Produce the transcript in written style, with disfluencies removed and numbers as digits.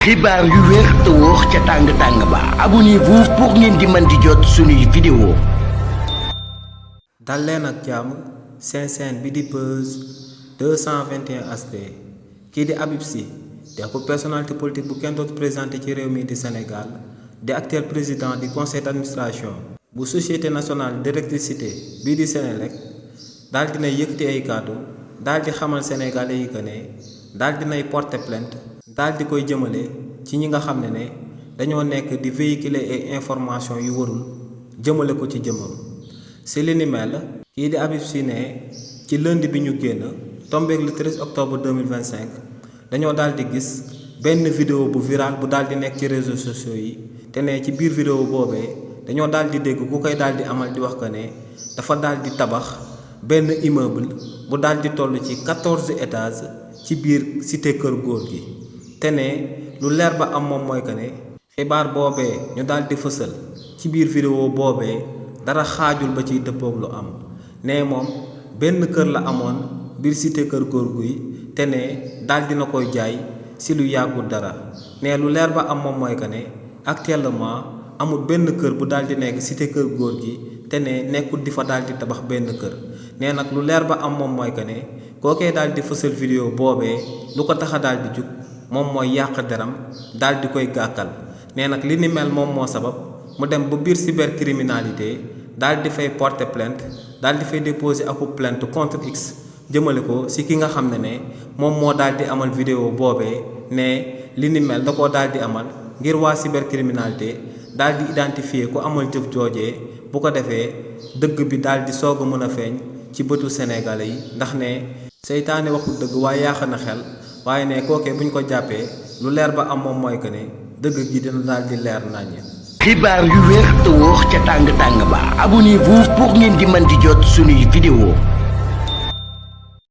xibaar yu wér te wóor ca tàng ba abonnez-vous pour ngeen di mën di jot suñuy vidéo. dal leen ak jàmm seen chaîne bi di Buzz 221 HD kii di Habib Sy di ab personnalité politique bu kenn dootu présenté ci réew mi di Sénégal di actuel président du conseil d'administration bu société nationale d'électricité bii di Senelec daal dinay yëkkati ay kàddu daal di xamal sénégalais yi que ne daal dinay porter plainte daal di koy jëmale ci ñi nga xam ne dañoo nekk di véhiculer ay information yu warul jëmale ko ci jëmmam si li ni mel kii di Habib Sy ne ci lundi bi ñu génn tombeek le 13 octobre 2025 dañoo daal di gis benn vidéo bu viral bu daal di nekk ci réseaux sociaux yi te ne ci biir vidéo boobee dañoo daal di dégg ku koy daal di amal di wax que ne dafa daal di tabax benn immeuble bu daal di toll ci 14 étages ci biir cité kër góor gi te ne lu leer ba am moom mooy que ne xibaar boobee ñu daal di fësal ci biir vidéo boobee dara xaajul ba ciy dëppoog lu am ne moom benn kër la amoon biir cité kër góor gi te ne daal dina koy jaay si lu yàggul dara ne lu leer ba am moom mooy que ne actuellement amul benn kër bu daal di nekk cité kër góor gi te ne nekkul di fa daal di tabax benn kër ne nag lu leer ba am moom mooy que ne kookee daal di fësal vidéo boobee lu ko tax a daal di jug moom mooy yàq deram daal di koy gàkkal ne nag li ni mel moom moo sabab mu dem ba biir cybercriminalité daal di fay porter plainte daal di fay déposer aku plainte contre X jëmale ko si ki nga xam ne moom moo daal di amal vidéo boobee ne li ni mel da koo daal di amal ngir waa cybercriminalité daal di identifier ku amal jëf joojee bu ko defee dëgg bi daal di soog a mën a feeñ ci bëtu sénégalais yi ndax ne seytaane waxul dëgg waaye yaax na xel waaye ne kookee buñ ko jàppee lu leer ba am moom mooy que ne dëgg gi dina daal di leer naññ. xibaar yu wér te wóor ca tàng ba abonnez-vous pour ngeen di mën di jot suñuy vidéo.